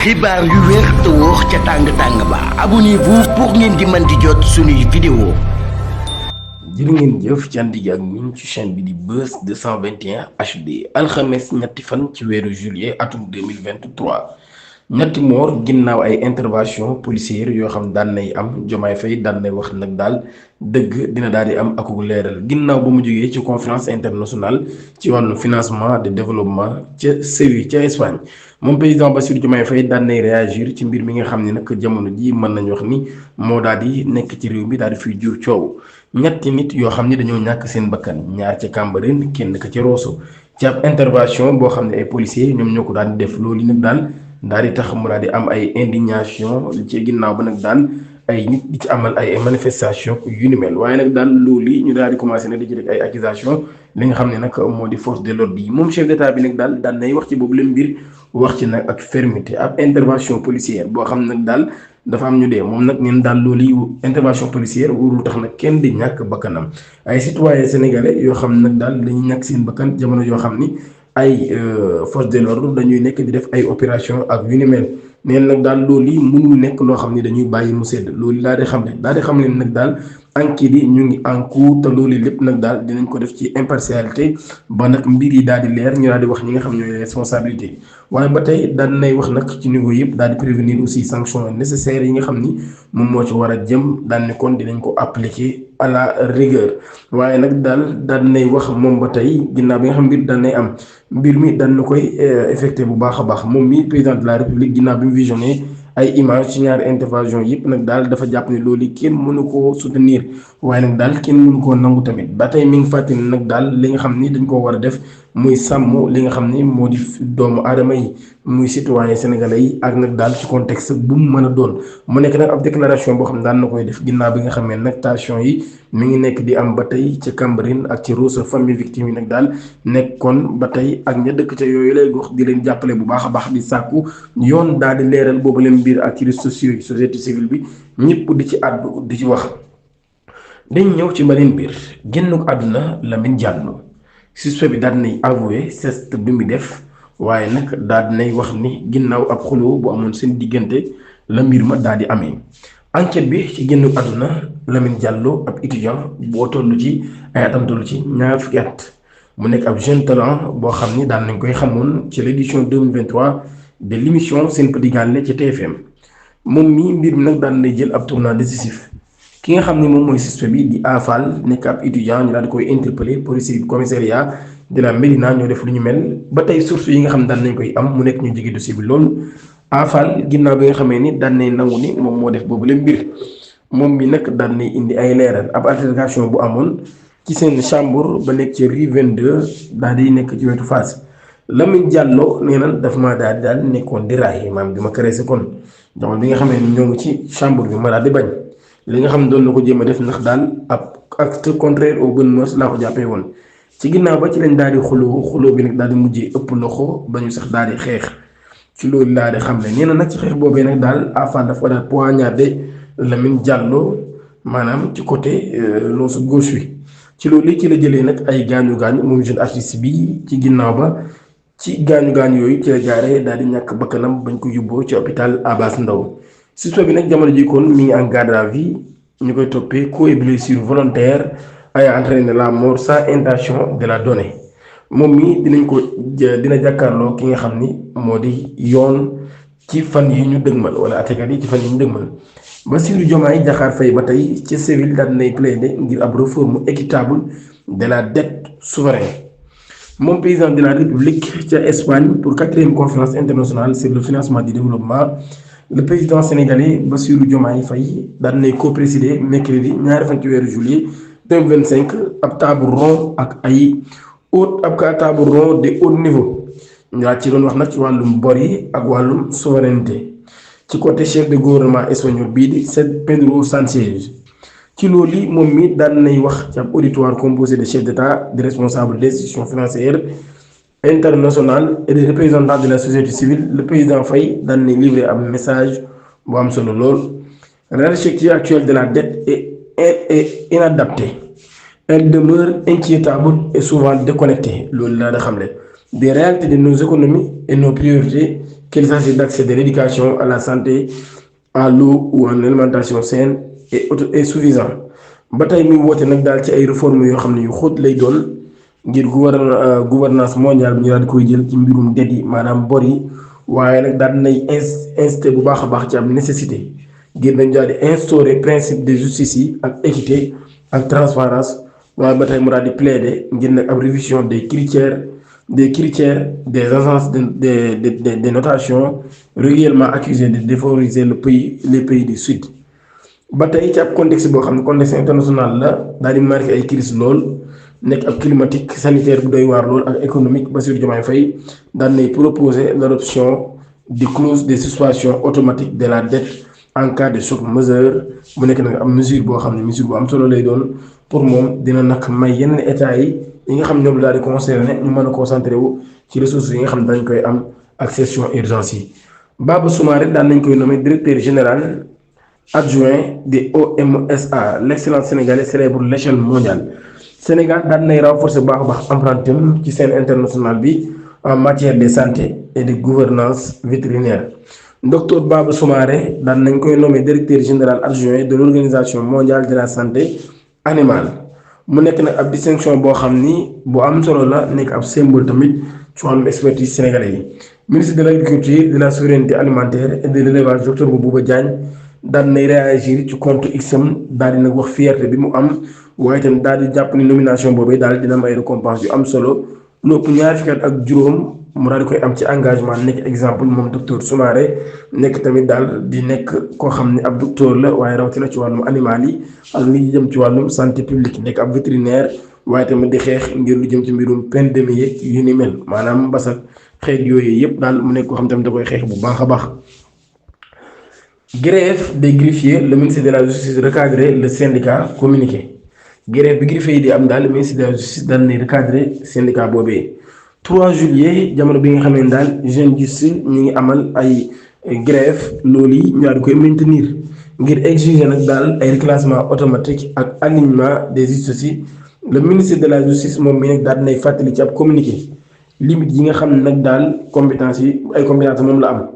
xibaar yu wér te wóor ca tàng-tàng ba abonnez-vous pour ngeen di mën di jot suñuy vidéo. jërë ngeen jëf ci ànd gi ak ñun ci chaîne bi di Buzz 221 HD alxames ñetti fan ci weeru juillet atum 2023 ñetti moor ginnaaw ay intervention policière yoo xam daan nay am Diomaye Faye daan nay wax nag daal dëgg dina daal di am akuk leeral ginnaaw ba mu jógee ci conférence internationale ci wàllu financement de développement ca Séville ca Espagne moom président Bassirou Diomaye Faye daan nay réagir ci mbir mi nga xam ne nag jamono ji mën nañu wax ni moo daal di nekk ci réew mi daal di fiy jur coow ñetti nit yoo xam ne dañoo ñàkk seen bakkan ñaar ca Cambérène kenn ka ca Rosso ci ab intervention boo xam ne ay policiers ñoom ñoo ko daan def loolu nag daal di tax mu daal di am ay indignation ci ginnaaw ba nag daal ay nit di ci amal ay manifestation yu ni mel waaye nag daal loolu yi ñu daal di commencé nag di ci def ay accusation li nga xam ne nag moo di force de l'ordre yi moom chef d'état bi nag daal daan nay wax ci boobu leen mbir wax ci nag ak fermeté ab intervention policière boo xam nag daal dafa am ñu dee moom nag neen daal loolu yi intervention policière warul tax nag kenn di ñàkk bakkanam ay citoyens sénégalais yoo xam nag daal dañuy ñàkk seen bakkan jamono yoo xam ni ay force de l'ordre dañuy nekk di def ay opération ak yu ni mel neen nag daal loolu yi mënul nekk loo xam ni dañuy bàyyi mu sedd loolu daal di xam ne nag daal enquête yi ñu ngi en cours te loolu lépp nag daal dinañ ko def ci impartialité ba nag mbir yi daal di leer ñu daal di wax ñi nga xam ñooy responsabilité waaye ba tey daal nay wax nag ci niveau yëpp daal di prévenir aussi sanctions nécessaires yi nga xam ni moom moo ci war a jëm daal ni kon dinañ ko appliquer à la rigueur waaye nag daal nay wax moom ba tey ginnaaw bi nga xam mbir daal nay am mbir mi daal na koy effecté bu baax a baax moom mi président de la république ginnaaw bi mu visionné ay image ci ñaari intervention yëpp nag daal dafa jàpp ne loolu kenn mënu koo soutenir waaye nag daal kenn mënu koo nangu tamit ba tey mi ngi fàttali nag daal li nga xam ni dañ koo war a def muy sàmm li nga xam ni moo di doomu aadama yi muy citoyen sénégalais yi ak nag daal ci contexte bu mu mën a doon mu nekk nag ab déclaration boo xam ne daan na koy def ginnaaw bi nga xamee nag tension yi mi ngi nekk di am ba tey ci Cambérène ak ci Rosso famille victime yi nag daal nekkoon ba tey ak ña dëkk ca yooyu lay gox di leen jàppale bu baax a baax di sàkku yoon daal di leeral boobu leen biir ak ci réseaux sociaux yi société civile bi ñëpp di ci àddu di ci wax. dañ ñëw ci beneen biir génnuk àdduna Lamine Diallo suspect bi daal di nay avoué geste bi mu def waaye nag daal di nay wax ni ginnaaw ab xuloo bu amoon seen diggante la mbir ma daal di amee. enquête bi ci génnuk àdduna Lamine Diallo ab étudiant boo toll ci ay atam toll ci ñaar fukki at mu nekk ab jeune talent boo xam ni daan nañ koy xamoon ci l'édition 2023 de l'émission Sen Petit Gallé ci TFM moom mii mbir mi nag daan lay jël ab tournant décisif. ki nga xam ne moom mooy suspect bi di Afal nekk ab étudiant ñu daal di koy interpellé police commissariat de la Médina ñoo def lu ñu mel ba tey source yi nga xam daan nañ koy am mu nekk ñu jege dossier bi loolu Afal ginnaaw bi nga xamee ni daan nañ nangu ni moom moo def boobu la mbir moom bi nag daan nañ indi ay leeral ab altercation bu amoon ci seen chambre ba nekk ci rue 22 daal di nekk ci wetu Fass Lamine Diallo nee na daf maa daal nekkoon di raay maam bi ma caressé kon jamono bi nga xamee ni ñoo ngi ci chambre bi ma daal di bañ. li nga xam ne doon na ko jéem a def ndax daal ab acte contraire aux bonnes mœurs laa ko jàppee woon ci ginnaaw ba ci lañ daal di xuloo bi nag daal di mujjee ëpp loxo ba ñu sax daal di xeex ci loolu laa di xam ne nee na nag ci xeex boobee nag daal Afal dafa daal poignardé Lamine Diallo maanaam ci côté loosu gauche bi ci loolu ci la jëlee nag ay gaañu moom jeune artiste bi ci ginnaaw ba ci gaañu yooyu ci la jaaree daal di ñàkk bakkanam bañ ko yóbboo ci hôpital Abass Ndao suspect bi nag jamono ji kon mi ngi en garde à vue ñu koy toppee coups et blessures volontaires ayant entraîné la mort sans intention de la donner moom mi dina jàkkaarloo ki nga xam ni moo di yoon ci fan yi ñu dëgmal wala atekat yi ci fan yi ñu dëgmal Bassirou Diomaye Diakhar Faye ba tey ci Séville daal nay plaider ngir ab réforme équitable de la dette souveraine moom président de la République ca Espagne pour 4e conférence internationale sur le financement du développement. Le président sénégalais Bassirou Diomaye Faye daan nay co-présider mercredi ñaari fan ci weeru juillet 2025 ab table rond ak ay table rond de haut niveau ñu daal ci doon wax nag ci wàllum bor yi ak wàllum souveraineté ci côté chef de gouvernement espagnol bii di Pedro Sánchez ci loolu moom mi daan nay wax ci ab auditoire composé de chefs d'État de responsables des institutions financières international et des représentants de la société civile le président Faye daan na livrer un message bu am solo lool. L'architecture actuelle de la dette est inadaptée. Elle demeure inquiétable et souvent déconnectée loolu laa da xamle des réalités de nos économies et nos priorités qu'il s'agisse d'accès de l'éducation à la santé, à l'eau ou en alimentation saine et suffisante. ba tey muy woote nag daal ci ay réformes yoo xam ne yu xóot lay doon ngir gouvernance mondiale bi ñu daal di koy jël ci mbirum det yi maanaam bor yi waaye nag daal dinay incité bu baax a baax ci am nécessité ngir nañ daal di instaurer principe de justice yi ak équité ak transparence waaye ba tey mu daal di plaider ngir nag ab révision des critères des agences de notation régulièrement accusées de défavoriser les pays du Sud. ba tey ci ab contexte boo xam ne contexte international la daal di marqué ay crise lool nekk ab climatique sanitaire bu doy waar lool ak économique. Bassirou Diomaye Faye daan nay proposer l'adoption de clause de suspension automatique de la dette en cas de choc majeur mu nekk nag am mesure boo xam ne mesure bu am solo lay doon pour moom dina nag may yenn état yi nga xam ne ñoom daal di concerné ñu mën a concentré wu ci ressources yi nga xam ne dañ koy am ak gestion urgence yi. Baba Soumaré daan nañ koy nommé directeur général adjoint de OMSA. L'excellence sénégalaise célèbre l'échelle mondiale. Sénégal daan nay renforcer baax a baax empreinte ci scène internationale bi en matière de santé et de gouvernance vétérinaire. Docteur Baba Soumaré daan nañ koy nommé directeur général adjoint de l'Organisation mondiale de la santé animale. mu nekk nag ab distinction boo xam ni bu am solo la nekk ab symbole tamit ci wàllum expertise sénégalais yi. Ministre de l'agriculture, de la souveraineté alimentaire et de l'élevage docteur Bouba Diagne daan nay réagir ci compte X-am daal di nag wax fierté bi mu am waaye tamit daal di jàpp ni nomination boobee daal dina am ay récompense yu am solo lu ëpp ñaar fukki at ak juróom mu daal di koy am ci engagement nekk exemple moom docteur Soumaré nekk tamit daal di nekk koo xam ne ab docteur la waaye rawatina ci wàllum animal yi ak li jëm ci wàllum santé publique nekk ab vétérinaire waaye tamit di xeex ngir lu jëm ci mbirum pandémie yeeg yu ni mel maanaam mbas ak xeet yooyu yëpp daal mu nekk koo xam tamit da koy xeex bu baax a baax. Grève des greffiers, le ministre de la justice recadré le syndicat communiqué. Grève bi greffier yi di am daal le ministre de la justice daan na recadré syndicat boobee. 3 juillet jamono bi nga xam ne daal jeune justice ñu ngi amal ay grève loolu yi ñu daal di koy maintenir ngir exiger nag daal ay reclassement automatique ak alignement des justices yi. Le ministre de la justice moom mi nag daal dinay fàttali ci ab communiqué limite yi nga xam ne nag daal compétence yi ay compétence moom la am.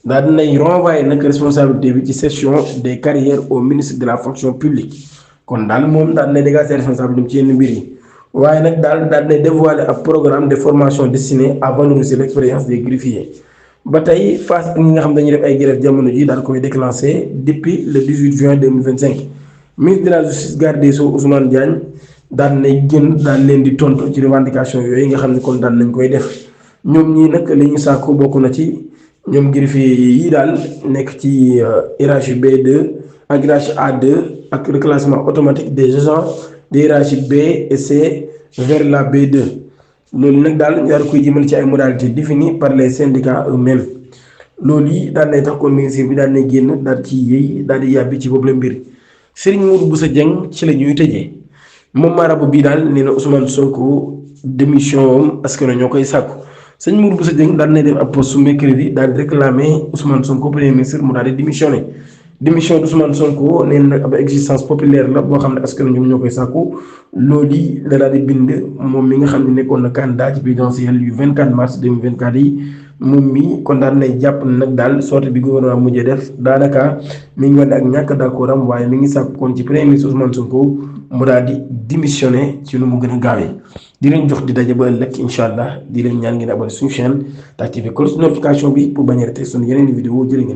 daal dinay renvoyer nag responsabilité bi ci session des carrières au ministre de la fonction publique kon daal moom daal dinay dégager responsabilité ci yenn mbir yi waaye nag daal dinay dévoiler ab programme de formation destiné à valoriser l'expérience des greffiers. ba tey phase ak ñi nga xam dañuy def ay grève jamono ji daal koy déclenché depuis le 18 juin 2025 ministre de la justice garde des sceaux Ousmane Diagne daal dinay génn daal leen di tontu ci revendication yooyu nga xam ne kon daal nañ koy def ñoom ñii nag li ñu sàkku bokk na ci. ñoom greffier yi daal nekk ci hiérarchie B2 ak hiérarchie A2 ak reclassement automatique des agents de hiérarchie B et C vers la B2 loolu nag daal ñu daal koy jëmal ci ay modalités définies par les syndicats eux-mêmes loolu yi daal nay tax kon ministre bi daal nay génn daal ci yéey daal di yàbbi ci boobu la mbir. Serigne Modou Bousso Dieng ci la ñuy tëjee moom marabu bii daal nee na Ousmane Sonko démission am askan wi ñoo koy sàkku. Sëñ Modou Bousso Dieng daal nay def ab poste su mercredi daal di réclamer Ousmane Sonko premier ministre mu daal di démissionné démission d'Ousmane Sonko nee na nag ab existence populaire la boo xam ne askan ñoom ñoo koy sàkku loolu yi la daal di bind moom mi nga xam ne nekkoon na candidat ci présidentielle yu 24 mars 2024 yi moom mi kon daal nay jàpp ne nag daal sorte bi gouvernement mujjee def daanaka mi ngi wane ak ñàkk d'accord am waaye mi ngi sàkku kon ci premier ministre Ousmane Sonko mu daal di démissionné ci lu mu gën a gaawee. di leen jox di daje ba ëllëg incha allah di leen ñaan ngeen abonné suñu chaîne te activé cloche notification bi pour bañ a rater suñu yeneen vidéo jërë ngeen